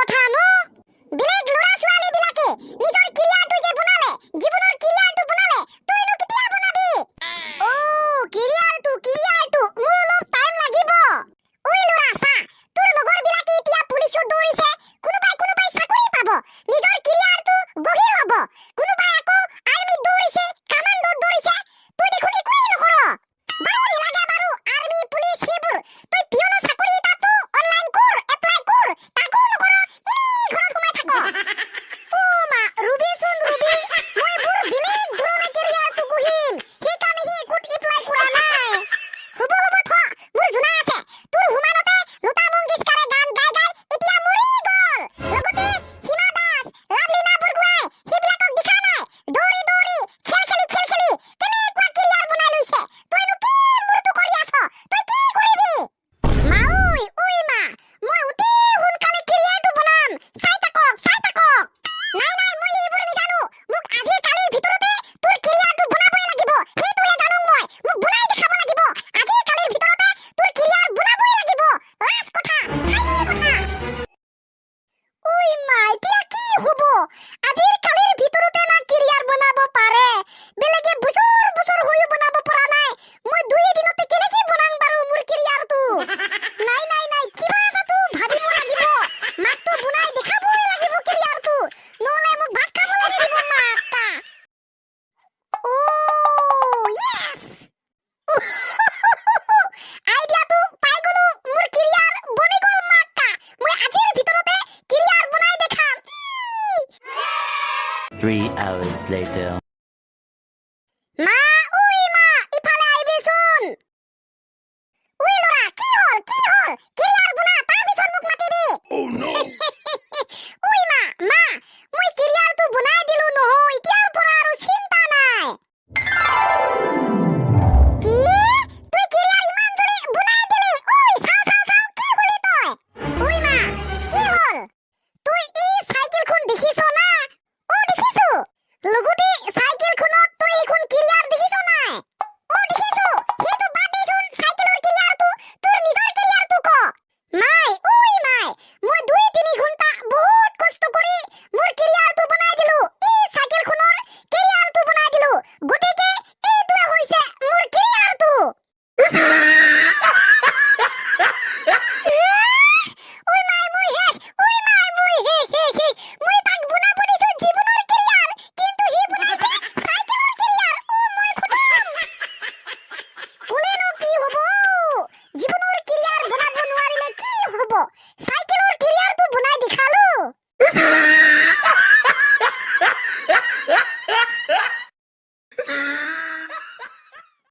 কথা ন? বেলেগ ল'ৰা ছোৱালী বিলাকে নিজৰ কেৰিয়াৰটো যে বনালে, জীৱনৰ কেৰিয়াৰটো বনালে, তইনো কেতিয়া বনাবি? অ কেৰিয়াৰটো, কেৰিয়াৰটো মোৰ অলপ টাইম লাগিব। ঐ ল'ৰা, চা, তোৰ লগৰ বিলাকে এতিয়া পুলিচত দৌৰিছে, কোনোবাই কোনোবাই চাকৰি পাব, নিজৰ কেৰিয়াৰটো গঢ়ি ল'ব। কোনোবাই আকৌ আৰ্মিত দৌৰিছে, কামাণ্ডোত দৌৰিছে। তই দেখোন একোৱেই নকৰ। বাৰু নালাগে বাৰু আৰ্মি পুলিচ সেইবোৰ, তই পিয়নৰ চাকৰি এটাতো অনলাইন কৰ, এপ্লাই কৰ। তাকো নকৰ, এনেই ঘৰত সোমাই থাক। অ মা, ৰবিচোন ৰবি, মই বৰ বেলেগ ধৰণে কেৰিয়াৰটো গঢ়িম, সেইকাৰণেহে একোত এপ্লাই কৰা নাই। হ'ব হ'ব, থ, মোৰ জনা আছে। তোৰ সমানতে লতা মংগেশকাৰে গান গাই গাই এতিয়া মৰি গ'ল। লগতে হিমা দাস, লাভলীনা বৰগোহাঁই, সেইবিলাকক দেখা নাই? দৌৰি দৌৰি, খেল খেলি খেল খেলি কেনেকুৱা কেৰিয়াৰ বনাই লৈছে। তইনো কি মূৰটো কৰি আছ? তই কি কৰিবি? মা ঐ, ঐ মা, মই অতি সোনকালে কেৰিয়াৰটো বনাম, চাই থাকক, চাই থাকক। নাই নাই, মই এইবোৰ নাজানো। মোক আজি কালিৰ ভিতৰতে তোৰ কেৰিয়াৰটো বনাবই লাগিব, সেইটোহে জানো মই। মোক বনাই দেখাব লাগিব। আজি কালিৰ ভিতৰতে তোৰ কেৰিয়াৰ বনাবই লাগিব। লাষ্ট কথা, ফাইনেল কথা। ঐ মা, এতিয়া কি হ'ব? আজিৰ কালিৰ ভিতৰতে না কেৰিয়াৰ বনাব পাৰে? বেলেগে বছৰ বছৰ হৈও বনাব পৰা নাই, মই 2 দিনতে কেনেকে বনাম বাৰু মোৰ কেৰিয়াৰটো? নাই নাই নাই, কিবা এটাতো ভাবিব লাগিব। মাকতো বনাই দেখাবই লাগিব কেৰিয়াৰটো, নহ'লে মোক ভাত খাবলৈ নিদিব মাকা। অ' য়েছ, আইডিয়াটো পাই গলো। মোৰ কেৰিয়াৰ বনি গ'ল মাকা। মই আজিৰ ভিতৰতে কেৰিয়াৰ বনাই দেখাম ই! 3 hours later.